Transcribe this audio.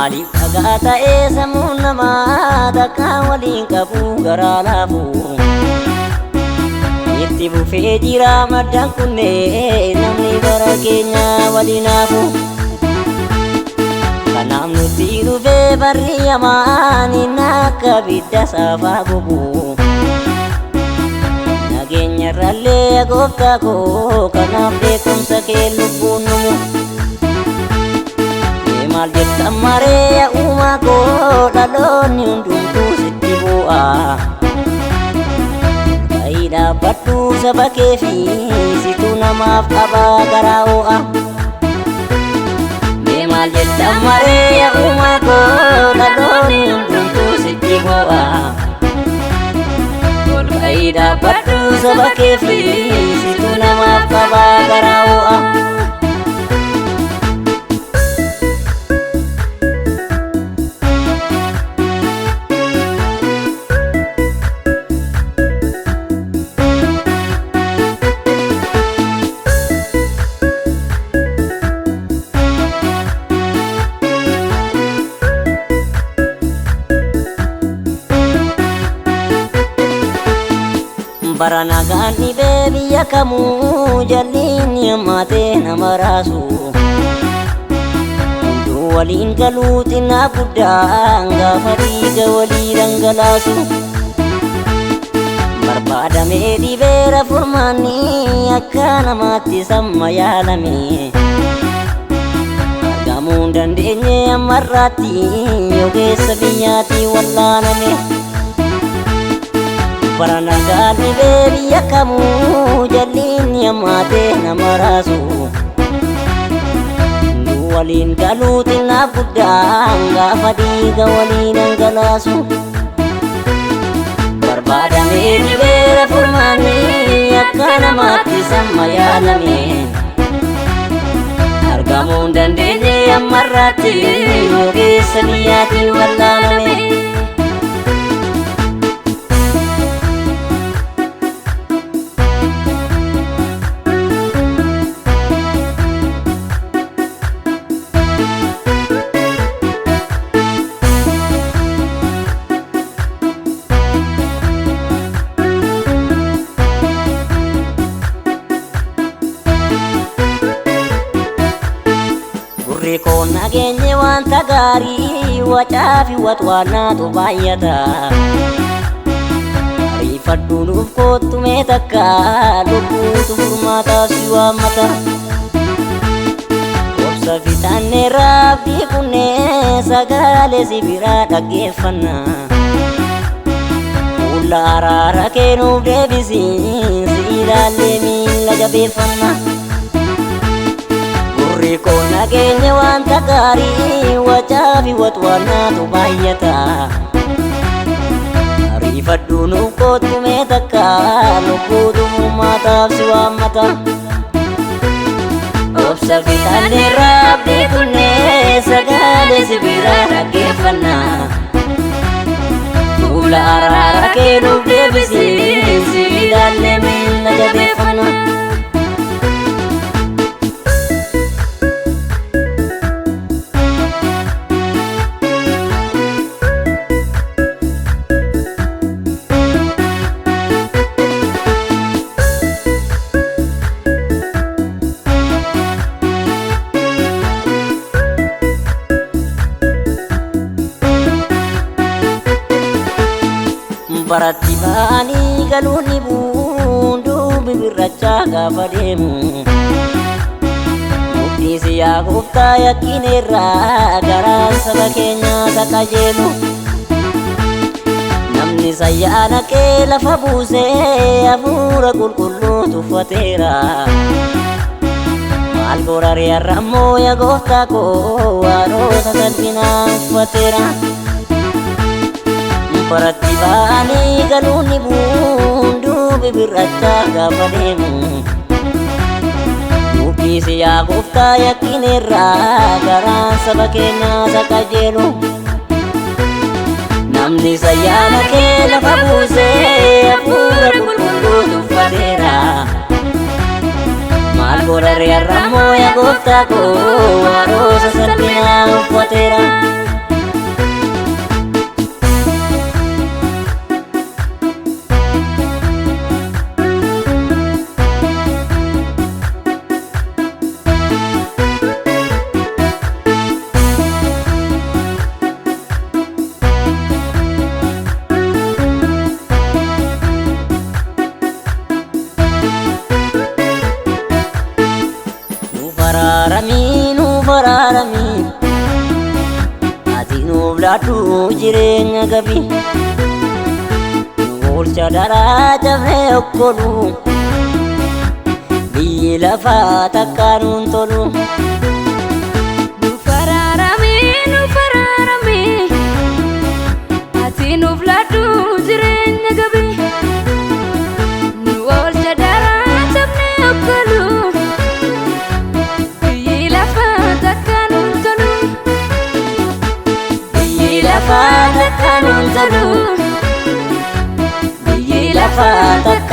Maaliif dhagaa ta'ee sammuun namaa takkaa waliin qabu garaa laafu? Itti fufee jira maddaan kunneen namni bara keenya waliin haafu. Kanaaf nutti dhufee barri hamaan inni akka ibidda saafaa gubu. Nageenya irrallee gooftaa koo kanaaf beekumsa kee lubbuun numu. Mee maal jettan maree uumaa koo dhaloonni hundumtuu sitti bu'a. Ka'ii dhaabbadhu saba kee fi situ namaaf qabaa garaa ho'a. Mee maal jettan maree uumaa koo dhaloonni hundumtuu sitti bu'a. Ka'ii dhaabbadhu saba kee fi situ namaaf qabaa garaa ho'a. Bara nagaan dhibee biyya kamuu jallinni hammaatee nama raasu. Hunduu waliin galuu xinnaa guddaan gaafa dhiiga walii dhangalaasu. Barbaadamee dhibeera furmaanni akka namaatti samma yaalame. Argamuu hin dandeenye ammarraatti ogeessa biyyaatti wallaaname. Bara nagaan dhibee biyya kamuu jallinni hammaatee nama raasu. Hunduu waliin galuu xinnaaf guddaan gaafa dhiiga walii dhangalaasu. Barbaadamee dhibeera furmaanni akka namaatti samma yaalame. Argamuu hin dandeenye ammarraatti ogeessa biyyaatiin wallaaname. Gurri koo nageenye wanta gaarii wacaa fi watwaanaatu baay'ata. Ariifadhu nuuf kottu mee takka lubbuutu furmaataaf si waammata. Obsa fixannee raabdii kunnee sagalee si biraa dhaggeeffanna. Fuula araara kee nuuf deebisi si ilaallee miila jabeeffanna. Gurri koo nageenye wanta gaarii wacaa fi watwaanaatu baay'ata. Ariifadhu nuuf kottu mee takka lubbuutu furmaataaf si waammata. Obsa fixannee raabdii kunnee sagalee si biraa dhaggeeffanna. Fuula araara kee nuuf deebisi si ilaallee miila jabeeffanna. Baratti ba'anii galuun ni bu'uun duubi birrachaa gaafa deemu. Mukti siyaa gooftaa yakkineerraa garaan saba keenyaa qajeelu. Namni sayyaana kee lafa buusee hafuura qulqulluu tuffateera. Maal goraree har'ammoo yaa gooftaa koo waaroota salphinaa uffateera. Baratti ba'anii galuun ni bu'uun duubi birrachaa gaafa deemu. Mukti siyaa gooftaa yakkineerraa garaan saba keenyaa qajeelu. Namni sayyaana kee lafa buusee hafuura qulqulluu tuffateera. Maal goraree har'ammoo yaa gooftaa koo waaroosa salphinaa uffateera. laadhu jireenya gabi. Nu oolcha daraa cabnee okkolu. Biyyi lafaa takka nuun tolu. Nuuf araarami, nuuf araarami, ati nuuf laadhu jireenya gabi. Nu oolcha daraa cabnee okkolu. Biyyi lafaa takka nuun tolu. Biyyi lafaa takka nuun tolu. Biyyi lafaa takka.